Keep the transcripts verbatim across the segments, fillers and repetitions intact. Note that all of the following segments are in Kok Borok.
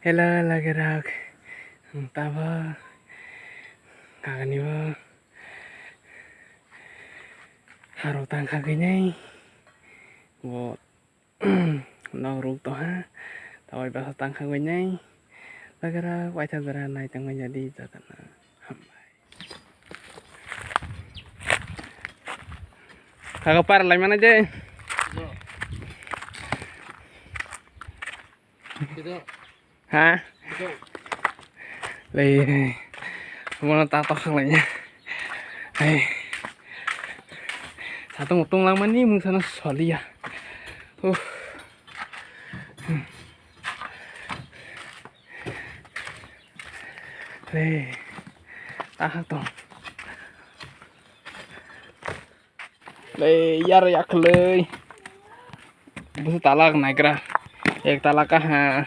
Ela lagi rak. Tabo. Kagani bo. Haro tangkha gini. Bo. Nok ruk to ha. Tawai basa tangkha gini. Lagi rak. Waitha jara nai tangmani jadi jatana. Hambai. Kaga par lai mana je. Ha? Lei. Mono ta to khang lai. Hai. Satung tung lang mani mung sana solia. Uh. Hei, taha tong. Hei, yar yaklei. Busu tala naigra. Ek tala kaha.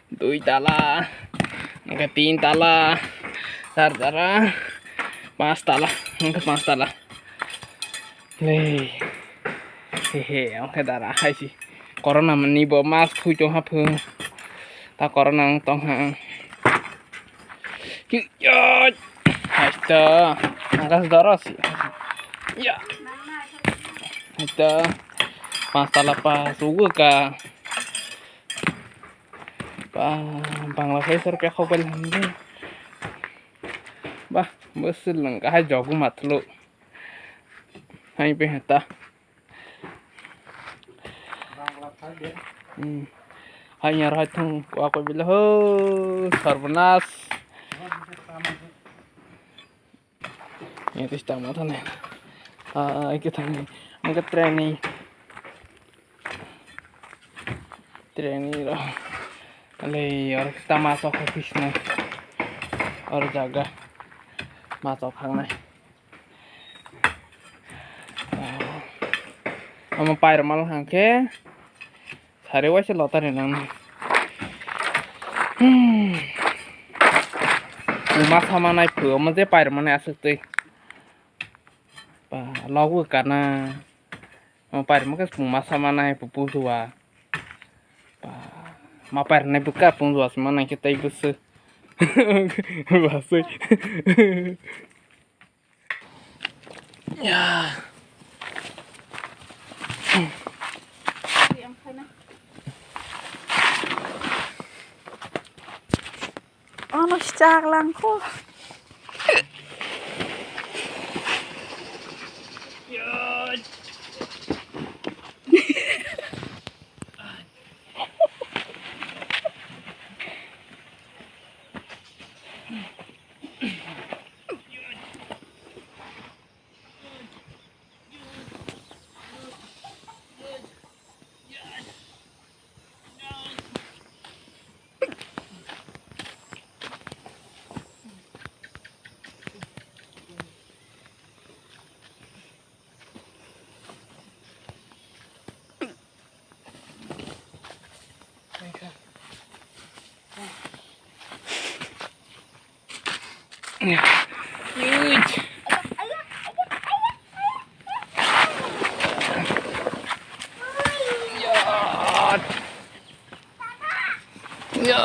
Dui tala. Angke tin tala. Char tala. Pas tala. Angke pas tala. Hei. Hehe, angke dara hai si. Corona mani bo mask thui tong ha phung. Ta corona ang tong ha. Ki, ya. Hai ta. Angkas dara si. Ya. Hai ta. Pas tala pas ugu ka. Ba, Bangladesh rok khe khok bai lama de. Ba, bwswk lwng kahai jogu matlo. Hai pe heta. Hmm. Hai yar hai thung wa koi bilo ho sarbanas. Ini tis tama thane. Ah, iki thang ni. Angkat training. Training ro. Ale or tama sok office na. Or jaga. Ma sok hang nai. Ama pair mal hang khe. Sari waisa lotari nang. Hmm. Uma sama nai phu, omo je pair mani aswk twi. Ba, logo kana. Omo pair mani khe uma sama nai phu phu suwa. Ba, ma pair nai bwkha phu suwa sama nai khe tai bwswk. Ba swi. Ya. Ano chak langko. Ya. Ya. Ya.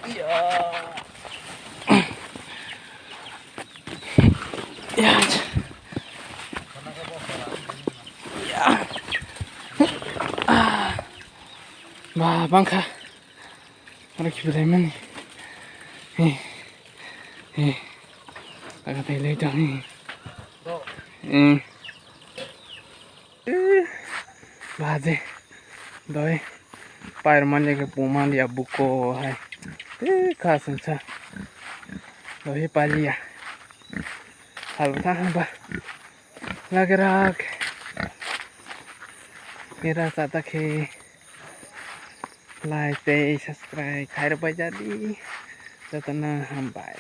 Ya. Ya. Ya. Ah. Ba, bangkha. Oro khibilaimani. He, he. Aga tei lei tong, he. Hmm. Baje. Doi. Pair mani ke puma liya buko hai. Eh, kha sungsa. Doi paliya. Hal ta hamba. Lagi rak. Mera sa ta khe. Like tei subscribe khairok bai jadi. Jotono hambai.